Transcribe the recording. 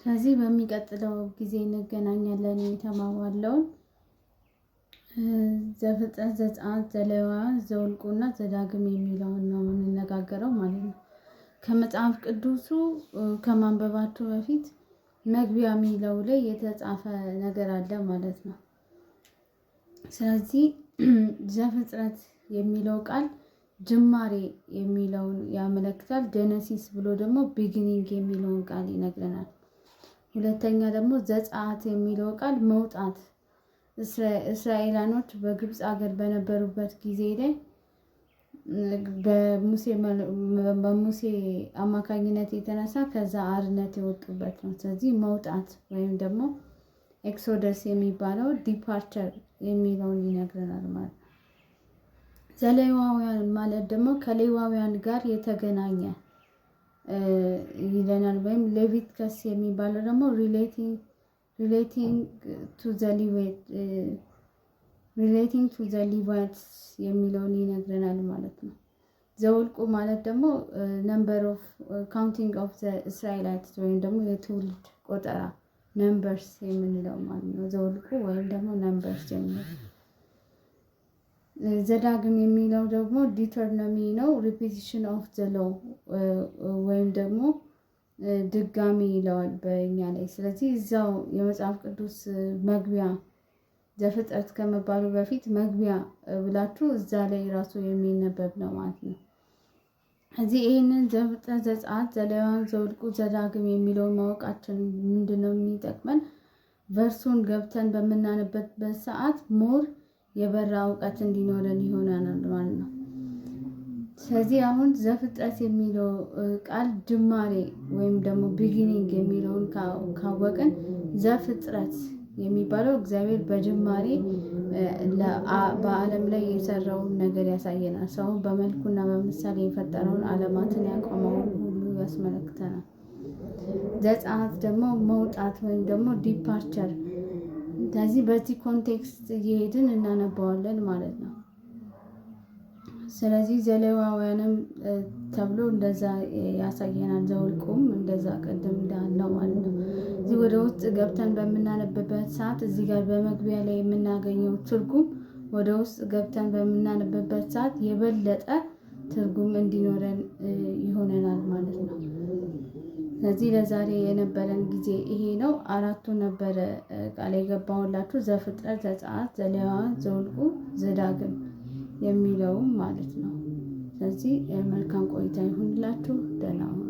ስለዚህ በሚቀጥለው ጊዜ እንገናኛለን የተባባለውን ዘፍጥረት፣ ዘጸአት፣ ዘሌዋውያን፣ ዘኍልቍና ዘዳግም የሚለውን ነው የምንነጋገረው ማለት ነው። ከመጽሐፍ ቅዱሱ ከማንበባችሁ በፊት መግቢያ የሚለው ላይ የተጻፈ ነገር አለ ማለት ነው። ስለዚህ ዘፍጥረት የሚለው ቃል ጅማሬ የሚለውን ያመለክታል። Genesis ብሎ ደግሞ beginning የሚለውን ቃል ይነግረናል። ሁለተኛ ደግሞ ዘጸአት የሚለው ቃል መውጣት፣ እስራኤላኖች በግብፅ ሀገር በነበሩበት ጊዜ ላይ በሙሴ አማካኝነት የተነሳ ከዛ አርነት የወጡበት ነው። ስለዚህ መውጣት ወይም ደግሞ Exodus የሚባለው departure የሚለውን ይነግረናል ማለት ነው። ዘሌዋውያን ማለት ደግሞ ከሌዋውያን ጋር የተገናኘ ይለናል። ወይም Leviticus የሚባለው ደግሞ relating to the Levites የሚለውን ይነግረናል ማለት ነው። ዘኁልቁ ማለት ደግሞ number of counting of the Israelites ወይም ደግሞ የትውልድ ቆጠራ Numbers የምንለው ማለት ነው። ዘኁልቁ ወይም ደግሞ Numbers የምንለው። ዘዳግም የሚለው ደግሞ Deuteronomy ነው። Repetition of the law ወይም ደግሞ ድጋሚ ይለዋል በእኛ ላይ። ስለዚህ እዛው የመጽሐፍ ቅዱስ መግቢያ ዘፍጥረት ከመባሉ በፊት መግቢያ ብላችሁ እዛ ላይ ራሱ የሚነበብ ነው ማለት ነው። እዚህ ይህንን ዘፍጥረት፣ ዘጸአት፣ ዘሌዋውያን፣ ዘኁልቁ፣ ዘዳግም የሚለውን ማወቃችን ምንድነው የሚጠቅመን? Verse ኡን ገብተን በምናነብበት ሰዓት more የበራ እውቀት እንዲኖረን ይሆናል ማለት ነው። ስለዚህ አሁን ዘፍጥረት የሚለው ቃል ጅማሬ ወይም ደግሞ beginning የሚለውን ካወቅን ዘፍጥረት የሚባለው እግዚአብሔር በጅማሬ በዓለም ላይ የሰራውን ነገር ያሳየናል። ሰውን በመልኩና በምሳሌ የፈጠረውን፣ ዓለማትን ያቆመውን ሁሉ ያስመለክተናል። ዘጸአት ደግሞ መውጣት ወይም ደግሞ departure። ስለዚህ በዚህ context እየሄድን እናነባዋለን ማለት ነው። ስለዚህ ዘሌዋውያንም ተብሎ እንደዛ ያሳየናል። ዘኁልቁም እንደዛ ቅድም እንዳልነው ማለት ነው። እዚህ ወደ ውስጥ ገብተን በምናነብበት ሰዓት እዚህ ጋር በመግቢያ ላይ የምናገኘው ትርጉም ወደ ውስጥ ገብተን በምናነብበት ሰዓት የበለጠ ትርጉም እንዲኖረን ይሆነናል ማለት ነው። ስለዚህ ለዛሬ የነበረን ጊዜ ይሄ ነው። አራቱ ነበረ ቃል የገባሁላችሁ፦ ዘፍጥረት፣ ዘጸአት፣ ዘሌዋውያን፣ ዘኁልቁ፣ ዘዳግም የሚለውም ማለት ነው። ስለዚህ መልካም ቆይታ ይሁንላችሁ። ደህና ሁኑ።